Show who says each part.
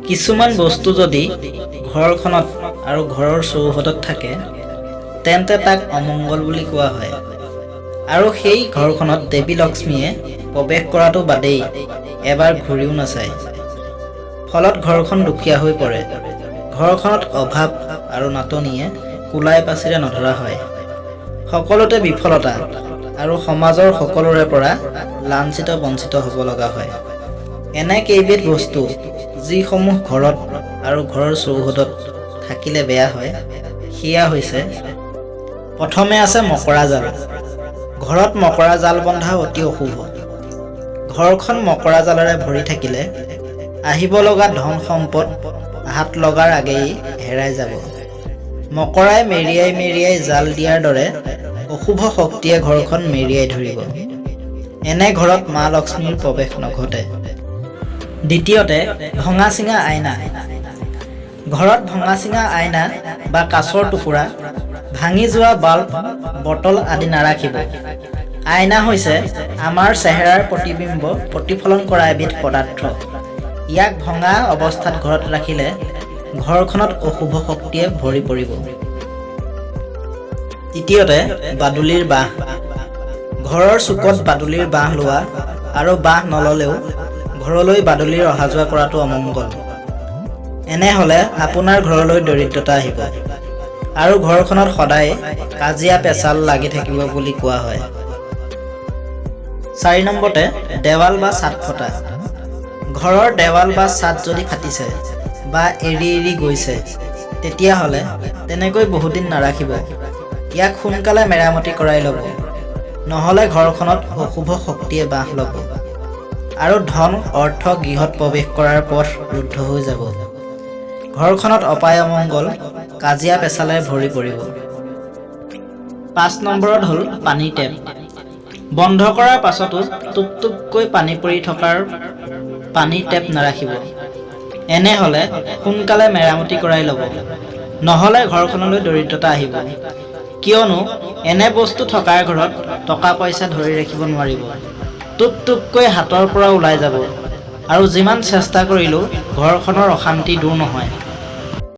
Speaker 1: কিছুমান বস্তু যদি ঘৰখনত আৰু ঘৰৰ চৌহদত থাকে, তেন্তে তাক অমংগল বুলি কোৱা হয় আৰু সেই ঘৰখনত দেৱী লক্ষ্মীয়ে প্ৰৱেশ কৰাটো বাদেই, এবাৰ ঘূৰিও নাচায়। ফলত ঘৰখন দুখীয়া হৈ পৰে। ঘৰখনত অভাৱ আৰু নাটনিয়ে কুলাই পাচিৰে নধৰা হয়। সকলোতে বিফলতা আৰু সমাজৰ সকলোৰে পৰা লাঞ্ছিত বঞ্চিত হ'ব লগা হয়। এনে কেইবিধ বস্তু যিসমূহ ঘৰত আৰু ঘৰৰ চৌহদত থাকিলে বেয়া হয়, সেয়া হৈছে: প্ৰথমে আছে মকৰা জাল। ঘৰত মকৰা জাল বন্ধা অতি অশুভ। ঘৰখন মকৰা জালেৰে ভৰি থাকিলে আহিব লগা ধন সম্পদ হাত লগাৰ আগেয়ে হেৰাই যাব। মকৰাই মেৰিয়াই মেৰিয়াই জাল দিয়াৰ দৰে অশুভ শক্তিয়ে ঘৰখন মেৰিয়াই ধৰিব। এনে ঘৰত মা লক্ষ্মীৰ প্ৰৱেশ নঘটে। দ্বিতীয়তে, ভঙা চিঙা আইনা। ঘৰত ভঙা চিঙা আইনা বা কাঁচৰ টুকুৰা, ভাঙি যোৱা বাল্ব, বটল আদি নাৰাখিব। আইনা হৈছে আমাৰ চেহেৰাৰ প্ৰতিবিম্ব প্ৰতিফলন কৰা এবিধ পদাৰ্থ। ইয়াক ভঙা অৱস্থাত ঘৰত ৰাখিলে ঘৰখনত অশুভ শক্তিয়ে ভৰি পৰিব। তৃতীয়তে, বাদুলিৰ বাহ। ঘৰৰ চুকত বাদুলিৰ বাহ লোৱা আৰু বাহ নল'লেও ঘৰলৈ বাদুলিৰ অহা যোৱা কৰাটো অমংগল। এনে হ'লে আপোনাৰ ঘৰলৈ দৰিদ্ৰতা আহিব আৰু ঘৰখনত সদায় কাজিয়া পেচাল লাগি থাকিব বুলি কোৱা হয়। চাৰি নম্বৰতে, দেৱাল বা চাট ফটা। ঘৰৰ দেৱাল বা চাট যদি ফাটিছে বা এৰি এৰি গৈছে, তেতিয়াহ'লে তেনেকৈ বহুদিন নাৰাখিব। ইয়াক সোনকালে মেৰামতি কৰাই ল'ব। নহ'লে ঘৰখনত অশুভ শক্তিয়ে বাহ ল'ব আৰু ধন অৰ্থ গৃহত প্ৰৱেশ কৰাৰ পথ ৰুদ্ধ হৈ যাব। ঘৰখনত অপায় অমংগল, কাজিয়া পেচালে ভৰি পৰিব। পাঁচ নম্বৰত হ'ল পানীৰ টেপ। বন্ধ কৰাৰ পাছতো টোপ টোপকৈ পানী পৰি থকাৰ পানীৰ টেপ নাৰাখিব। এনে হ'লে সোনকালে মেৰামতি কৰাই ল'ব। নহ'লে ঘৰখনলৈ দৰিদ্ৰতা আহিব। কিয়নো এনে বস্তু থকাৰ ঘৰত টকা পইচা ধৰি ৰাখিব নোৱাৰিব। টোপ টোপকৈ হাতৰ পৰা ওলাই যাব আৰু যিমান চেষ্টা কৰিলেও ঘৰখনৰ অশান্তি দূৰ নহয়।